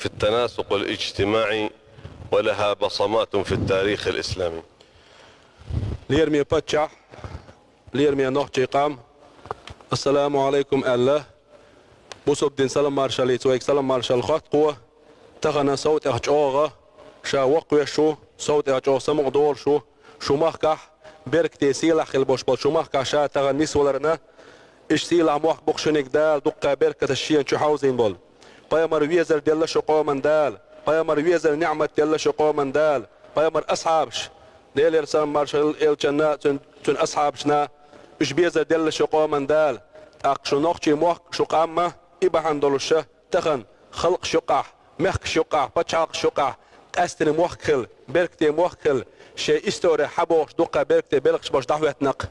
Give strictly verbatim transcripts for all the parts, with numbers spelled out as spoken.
في التناسق الاجتماعي، ولها بصمات في التاريخ الإسلامي. Лераме паччахь, лераме нохчий къам, ассаламу Ӏалайкум аьлла, бусалба дин салам-маршаллица вайга салам-маршалла хоатт кхо. Тахана сов тӀех чӀогӀа ша воккхавеш ву, сов тӀех чӀогӀа самукъа долуш ву, шун махкахь беркате, сийлахь хила болуш болу шун махкахь ша тахана нисваларна. Иштта сийлахь мохк бу-кх шуьниг Дала дуккха беркаташ шена чу хьовзийна болу. Пайхамар везар делла шун къоман Дала, пайхамар везар ниӀмат делла шун къоман Дала, пайхамар асхьабаш, Делера салам-маршалла элчанна, цуьнан, цуьнан асхьабашна, уьш безар делла шун къоман Дала. ТӀаккха шун нохчий мохк, шун къам а и бахьана долуша, тахана халкъаш юккъахь, мехкаш юккъахь, пачхьалкхаш юккъахь къаьсттина мохк хила, беркате мохк хила, шайн исторехь хьан бохуш дуккха беркате белхаш болуш дӀахӀоьттина-кх.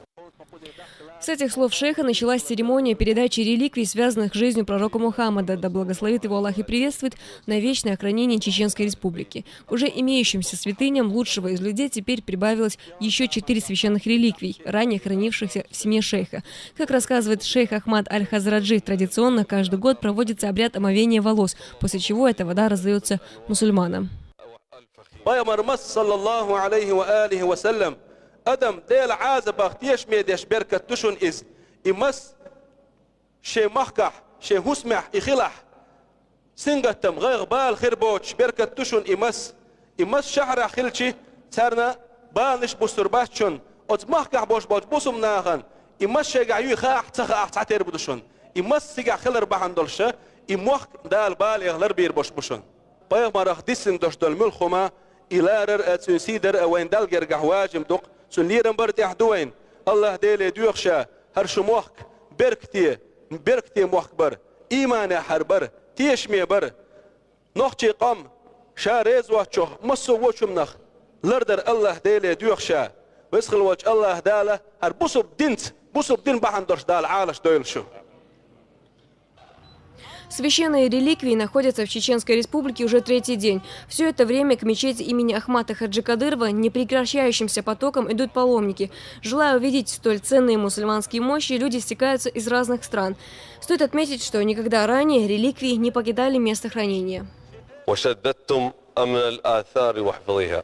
С этих слов шейха началась церемония передачи реликвий, связанных с жизнью пророка Мухаммада, да благословит его Аллах и приветствует, на вечное хранение Чеченской Республики. К уже имеющимся святыням лучшего из людей теперь прибавилось еще четыре священных реликвий, ранее хранившихся в семье шейха. Как рассказывает шейх Ахмад Аль-Хазраджи, традиционно каждый год проводится обряд омовения волос, после чего эта вода раздаётся мусульманам. Пайхамар масса, саллаллаху Ӏалайхи ва алихи ва саллам, адам Делан Ӏазапах тешаме деш беркат ду шуна иза. И мас шайн махкахь, шайн хӀусамехь и хилахь, сингаттам, гӀайгӀа, бала хир боцуш беркат ду шуна и мас. И мас шахьарахь хилчи, царна баланаш буссур бац шуна. Оцу махкахь болуш болчу бусалба нахана и мас шайгахь юй хаахь, ца хаахь, цхьатерра бу ду шуна. И мас цигахь хилар бахьана долуша, и мохк Дала балех ларбийр болуш бу шуна. Пайхамарах диссина долуш долу муьлхха хӀума, и ларар а, цуьнан сий дар а вайна Далла гергахь важим ду-кх, цуьнан лерам бар а тӀехь ду вайна. Аллах Деле доьху ша, хӀара шун мохк беркате, беркате мохк бара, ийманехь хӀара бара, тешаме бара. Нохчий къам ша реза воцчух массо а вочу хӀуманах лардар Аллах Деле доьху ша. Веза хила волчу Аллах Дала хӀара бусалба динца, бусалба дин бахьана долуш Дала Ӏалаш дойла шу. Священные реликвии находятся в Чеченской Республике уже третий день. Всё это время к мечети имени Ахмата Хаджи Кадырова непрекращающимся потоком идут паломники. Желая увидеть столь ценные мусульманские мощи, люди стекаются из разных стран. Стоит отметить, что никогда ранее реликвии не покидали место хранения. وشددتم أمن الآثار واحفظيها.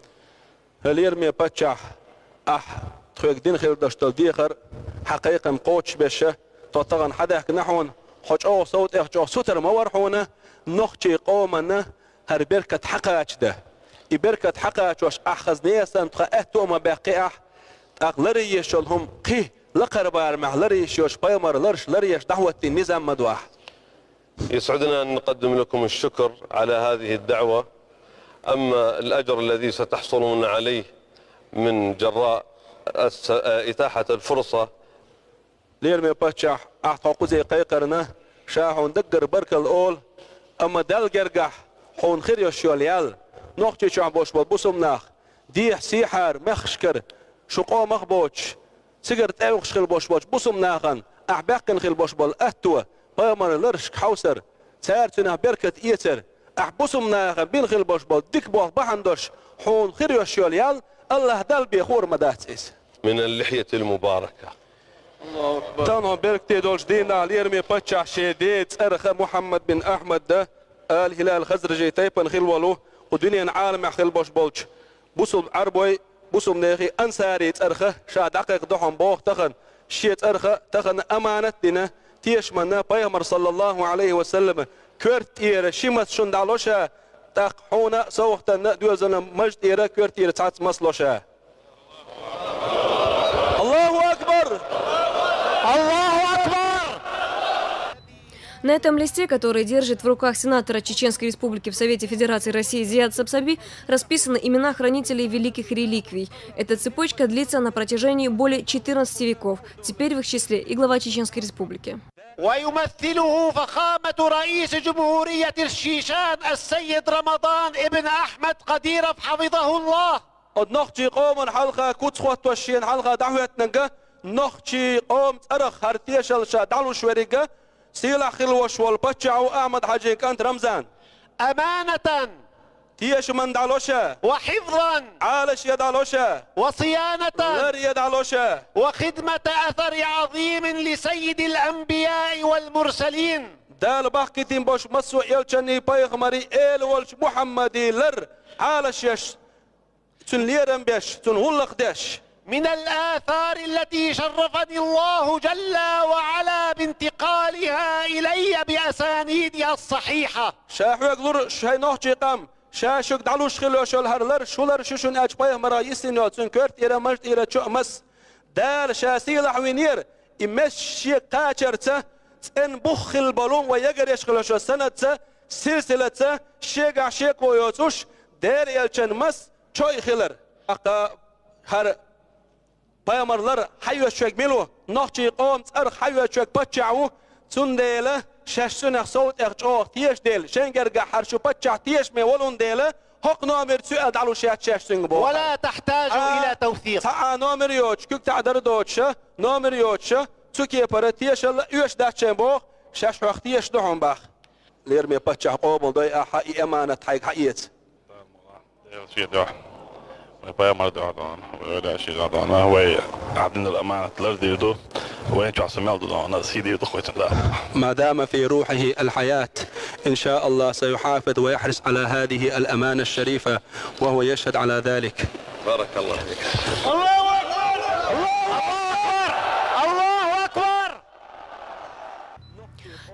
Лераме паччахь, ахь тхоьга дина хилла долуш долу дехар, хьан кхайкхам кхочушбеша, тхо тахана хьадаьхкина хьуна, хьо чӀогӀа сов тӀех чӀогӀа сутара ма вара хьуна, нохчий къоманна хӀара беркат хьакхачадан. И беркат хьакхачош ахь хаза несан тхан аьтту а ма баьккхи ахь, тӀаккха ларъеш йолу хӀума кхин лакхара барамехь ларъеш йоцуш пайхамар ларш ларъеш дӀахӀоттийна низам ма ду ахь. يسعدنا أن نقدم لكم الشكر على هذه الدعوة. أما الأجر الذي ستحصلون عليه من جراء الس-، إتاحة الفرصة. Лераме паччахь, ахь тхо кхуза кхайкхарна, ша хьуна даггара баркалла олу, амма Далла гергахь хьуна хир йолуш йолу ял, Нохчийчохь болуш болу бусалба нах, дехьа-сехьара мехкашкара шун къомах а боцуш, цигара тӀеуьйхуш хила болуш болчу бусалба нахана ахь баьккхина хила болуш болу аьтто, пайхамаран ларашка хьовсар, цара цуьнах беркат эцар, ахь бусалба нахана бина хила болуш болу дика болх бахьана долуш хьуна хир йолуш йолу ял, Аллах Далла бен хуур ма дац иза. من اللحية المباركة. Тахана хьо беркате долчу дийнахь лераме паччахь шен ден цӀарах Мухьаммад бин Ахьмад дан, Ал-Хилал Хазражийн тайпана хила волу, кху дуьненан Ӏаламехь хила болуш болчу бусалба Ӏарбой, бусалба нехий ансарий цӀарах ша дӀакхайкхадо хьуна боху тахана, шен цӀарах тахана аманат а дина, тешаманна пайхамар, саллаллаху Ӏалайхи ва саллам, коьрта тӀера ши мас шуна дӀало ша, тӀаккха хьуна а, совгӀатанна а доьзална маж тӀера коьрта тӀера цхьацца мас ло ша. Аллаху акбар! Аллаху акбар! На этом листе, который держит в руках сенатора Чеченской Республики в Совете Федерации России Зияд Сапсаби, расписаны имена хранителей великих реликвий. Эта цепочка длится на протяжении более четырнадцати веков. Теперь в их числе и глава Чеченской Республики. ويمثله فخامة رئيس جمهورية الشيشان السيد رمضان ابن أحمد قديرف حفظه الله. Оцу нохчийн къоман хьалха куц хӀоттош шена хьалха дӀахӀоьттинарг, нохчийн къоман цӀарах хӀара тешалла ша дӀалуш верг, сийлахь хила волуш волу паччахь ву Ахьмад-Хьаьжин кӀант Рамзан. أمانة. Тешаман дӀало ша. وحفظا. Ӏалашъян дӀало ша. وصيانة. Ларъян дӀало ша. وخدمة أثر عظيم لسيد الأنبياء والمرسلين. Дала бахкийтина болуш массо а элчанний, пайхамарий, эла волчу Мухьаммадий лар, Ӏалашъеш, цуьнан лерам беш, цунна гӀуллакх деш. من الآثار التي شرفني الله جل وعلا بانتقالها إلي بأسانيدها الصحيحة. Ша хьоьга лур шайн нохчийн къам, ша шуьга дӀалуш хилла йолу хӀара лар, шу лар шу шуна аьлча пайхамарах йисина йолу, цуьнан коьрта тӀера, маж тӀера чу а мас. Дала ша сийлахь винера, и мес шега кхачарца, цӀена бух хилла болу вайн ягаръеш хилла йолу санадца, силсилатца, шегахь шеко йоцуш, Дера элчан мас чо а хилар. ТӀаккха хӀара пайхамар лар хьаоьцуш верг мила ву? Нохчийн къоман цӀарах хьаоьцуш верг паччахь ву, цундела шаьш цуьнах сов тӀех чӀогӀа тешаш дела, шайн гергахь хӀара шу паччахь тешаме волун дела, хӀокху номер цу аьлла дӀалуш яц шаьш цуьнга боху. ولا تحتاج إلى توثيق. Цхьа а номер йоцуш, куьг таӀа дара доцуша, номер йоцуша, цу кепара тешалла оьшуш дац шайн боху, шаьш хьох тешаш ду хьуна баха. Лераме паччахь, къобалдой ахьа и аманат хьайга хьаэца. Дела шен дуьхьа, вай пайхамар дуьхьа дона, вай вежарий дуьхьа дона, вай ахь динан аманат лардийр ду, вайн чохь сан мел ду дона, сий дийр ду кхуьйтун да. ما دام في روحه الحياة، إن شاء الله سيحافظ ويحرص على هذه الأمانة الشريفة، وهو يشهد على ذلك. بارك الله فيك. الله أكبر! الله أكبر! الله أكبر!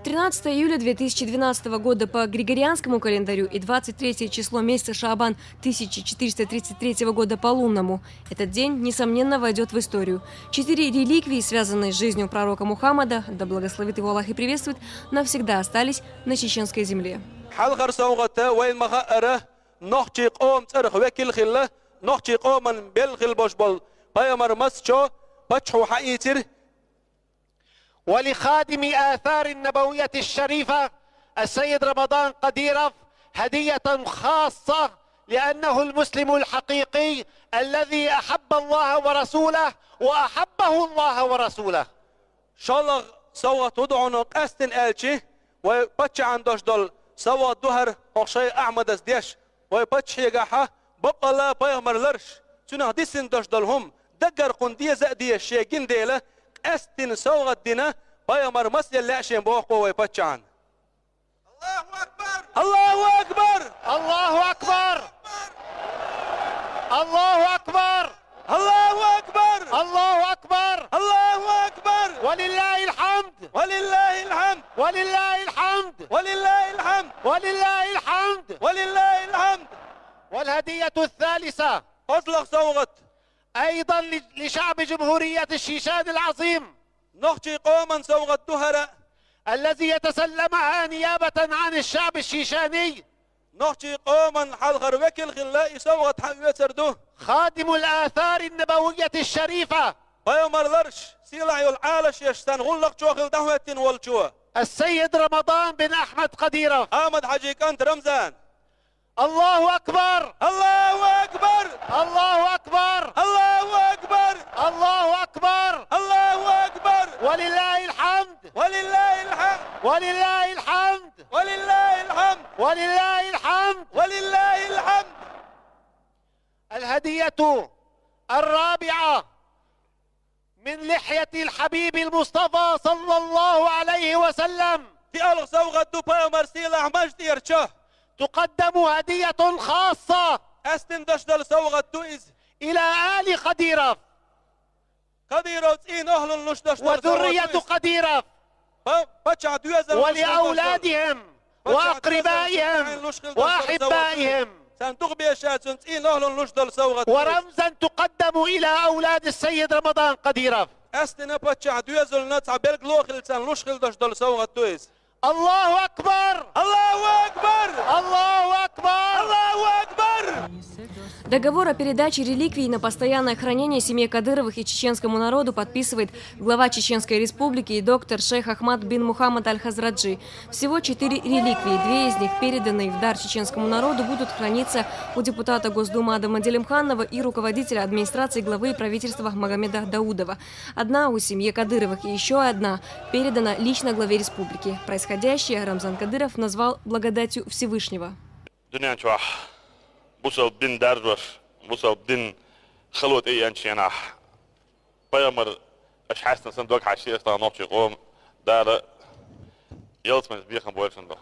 Тринадцатое июля две тысячи двенадцатого года по григорианскому календарю и двадцать третье число месяца Шаабан тысяча четыреста тридцать третьего года по лунному. Этот день, несомненно, войдёт в историю. Четыре реликвии, связанные с жизнью пророка Мухаммада, да благословит его Аллах и приветствует, навсегда остались на чеченской земле. Хьалхара совгӀат вайна ма-хаъара, нохчийн къоман цӀарах векал хилла, нохчийн къоман белла хилла болуш болу пайхамар мас чо паччахьо хьаийцира. ولخادم آثار النبوية الشريفة السيد رمضان قديرف هدية خاصة، لأنه المسلم الحقيقي الذي أحب الله ورسوله وأحبه الله ورسوله. ШолгӀа совгӀат хӀун ду хьуна къаьстина аьлча, вай паччахьна деш долу совгӀат ду хӀара, хӀокху шайх Ахьмадас деш, вай паччахьегахьа баккъалла пайхамар ларш, цуьнах дисина деш долу хӀума, даггара кхунна деза а дезаш шен гина дела, къаьстина совгӀат дина, пайхамар мас елла лаьа шен боху вай паччахьна. الله أكبر! الله أكبر! الله أكبر! الله أكبر! الله أكبر! الله أكبر! الله أكبر! ولله الحمد! ولله الحمد! ولله الحمد! ولله الحمد! ولله الحمد! ولله الحمد! والهدية الثالثة. КхозлагӀа совгӀат. أيضًا ل-، لشعب جمهورية الشيشان العظيم. Нохчийн къоман совгӀат ду хӀара. الذي يتسلمها نيابة عن الشعب الشيشاني. Нохчийн къоман хьалхара векал хилла и совгӀат хьаоьцур ду. خادم الآثار النبوية الشريفة. Пайхамар ларш, сийлахь йолу Ӏалашъеш, царна гӀуллакх чохь хилла дӀахӀоьттина волчо. السيد رمضان بن أحمد قديرف. Ахьмад-Хьаьжин кӀант Рамзан. الله أكبر! الله أكبر! الله أكبر! الله أكبر! الله أكبر! الله أكبر! ولله الحمد! ولله الحمد! ولله الحمد! ولله الحمد! ولله الحمد! ولله الحمد! الهدية الرابعة من لحية الحبيب المصطفى صلى الله عليه وسلم. ПиалгӀа совгӀат ду пайхамар сийлахь маж тӀера чо. تقدم هدية خاصة. Къаьстина деш долу совгӀат ду иза. إلى آل قديرف. Кадыров цӀийнан охӀлун луш деш долу совгӀат ду иза. وذرية قديرف. Па-, паччахь доьзална луш хилла долу совгӀат. ولأولادهم وأقربائهم وأحبائهم. Царна дукха безачарна, цуьнан цӀийнан охӀлун луш долу совгӀат ду иза. ورمزا تقدم إلى أولاد السيد رمضان قديرف. Къаьстина паччахь доьзална цхьа билгало хилла царна луш хилла долу совгӀат ду иза. الله أكبر! الله أكبر! الله أكبر! الله أكبر! Договор о передаче реликвий на постоянное хранение семье Кадыровых и чеченскому народу подписывает глава Чеченской Республики и доктор шейх Ахмад бин Мухаммад Аль-Хазраджи. Всего четыре реликвии. Две из них, переданные в дар чеченскому народу, будут храниться у депутата Госдумы Адама Делимханова и руководителя администрации главы правительства Магомеда Даудова. Одна у семьи Кадыровых и ещё одна передана лично главе республики. Происходящее Рамзан Кадыров назвал благодатью Всевышнего. Дуьнен чохь бусалба дин даржош, бусалба дин хало тӀееанчу хенахь, пайхамар аша хьаьстина сан дог хьаьжча, аса нохчийн къоман Дала ялсманца бехам бойла шуна.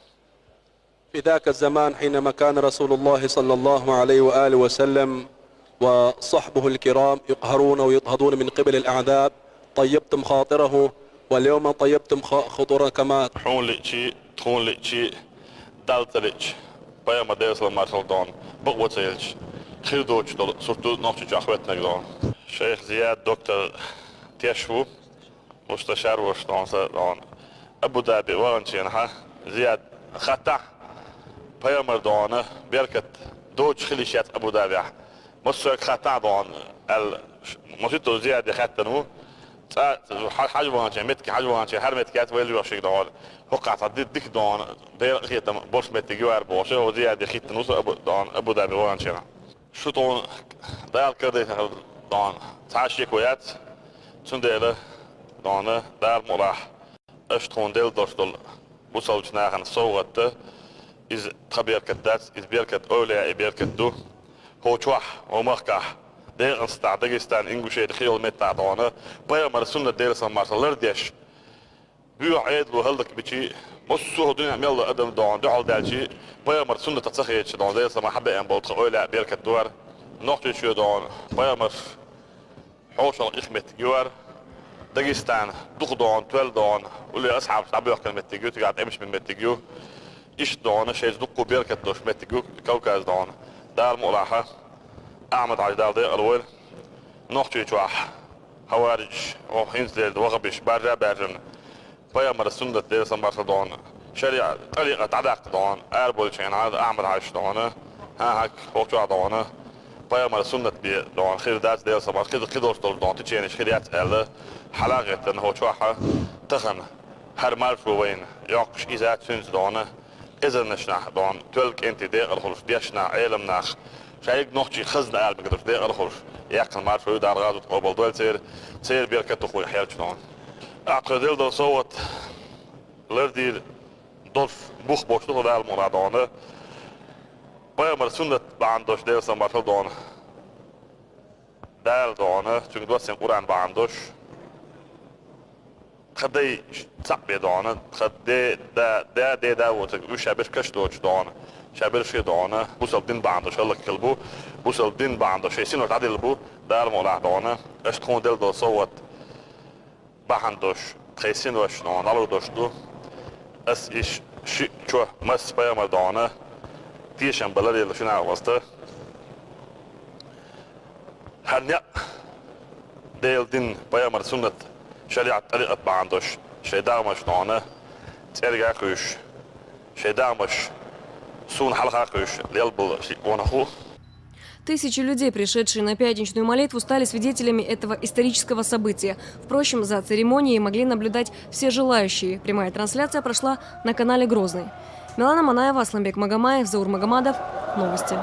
في ذاك الزمان حينما كان رسول الله صلى الله عليه وآله وسلم وصحبه الكرام يقهرون ويضطهدون من قبل الأعداء، طيبتم خاطره، واليوم طيبتم خ- خطره كما Хьуна лиъчи, тхуна лиъчи, Далла ца лиъчи, пайхамар, Даьла салам-маршал хилда, бакъо ца хилча, хир доцуш долу сурт ду Нохчийчохь хӀоьттинарг. Шайх Зияд доктор теш ву, муста шаьрвош, са, Абу-Дабе ваханчу хенахь Зияд хаттахь, пайхамар, беркат доцуш хила йиш яц Абу-Дабехь. Массо а хаттахь, аьлла, масийттаза Зияде хаьттина ву. Цкъа хьажа ваханчу, меттиге хьажа ваханчу, хӀара меттиг яц вай лоьхуш ерг. ХӀокхахь цхьа ди- дика, Делан къинхетам болуш меттиг ю хӀара бохуш, хӀо Зияде хаьттина ву со Абу-, Абу-Дабе ваханчу хенахь. Шу тхуна Дала карадайтина хир ду, цхьа а шеко яц. Цундела, Дала мукъалахь, аша тхуна делла долуш долу бусалбачу нахана совгӀат ду, иза тхан беркат дац, иза беркат эвлаяийн беркат ду. ХӀокху чохь, хӀокху махкахь, декъаза тӀехь Дагестан, Ингушетия, кхин йолу меттехь, пайхамаран суннат, Делан салам-маршал, лардеш, боьха Ӏедало хӀаллакбичи, массо а дуьненахь мел долу адам, дуьхьал даьлчи, пайхамаран суннатах ца хеташ, Делан салам-маршал, хьабеана болу тхан эвлаяийн беркат ду хӀара. Нохчийчоь, пайхамарш хьошалгӀа ихха меттиг ю хӀара. Дагестан дукха, тоьлла, улле асхьабаш дӀабоьхкина меттиг ю, цигахь тӀемаш бина меттиг ю. Иштта, шайца дуккха беркат долуш меттиг ю Кавказ. Дала мукъалахь, Ахьмад-Хьаьжа, Дала декъала войла, Нохчийчохь хаварижаш, хӀинца дерг ваххабиш, баржа а баьржина, пайхамаран суннат, Делан салам-маршал, шариӀат, тӀарикъат дӀадаккха, арабевллачу хенахь Ахьмад-Хьаьжас, хӀан-хӀа, хӀокху чохь, пайхамаран суннат бен, хир дац, Делан салам-маршал, кхидолуш долу теченеш хир яц аьлла, хьала а гӀеттина, хӀокху чохь, тахана, хӀара маршо вайна йоккхуш, иза цуьнца, эзарнашна, тоьлла кӀентий, декъала хуьлуш, дешна, Ӏеламнаха, шайга нохчийн хазна ала мегар долуш, декъала хуьлуш яьккхина маршо ю. Дала гӀазот къобалдойла церан, церан беркат ду тхуна хьелча. Ахь тхуна делла долу совгӀат лардийр долуш бух болуш ду тхо, Дала мукъалахь, пайхамаран суннат бахьана долуш, Делан салам-маршал, Дала, цуьнга доссийна Къуръан бахьана долуш, тхан дай цхьаъ бен, тхан де-, да-, да-, деда воцург, уьш ша берш каш доцуш, ша берш хир, бусалба дин бахьана долуш хӀаллакьхилла бу, бусалба дин бахьана долуш шайн синош дӀаделла бу, Дала мукъалахь, аша тхуна делла долу совгӀат бахьана долуш, тхайн синош, дӀалур долуш ду. Ас иштта шиъ чо, масса, пайхамар, тешам бан ларъелла шуна агӀоста. ХӀара некъ Делан дин, пайхамаран суннат, шариӀат, тӀарикъат бахьана долуш шайн дегӀмаш, цӀерга а хуьйшуш, шайн дегӀмаш суна хьалха а хуьйшуш лелла болу шиъ къонах ву. Тысячи людей, пришедшие на пятничную молитву, стали свидетелями этого исторического события. Впрочем, за церемонией могли наблюдать все желающие. Прямая трансляция прошла на канале «Грозный». Милана Манаева, Асланбек Магомаев, Заур Магомадов. Новости.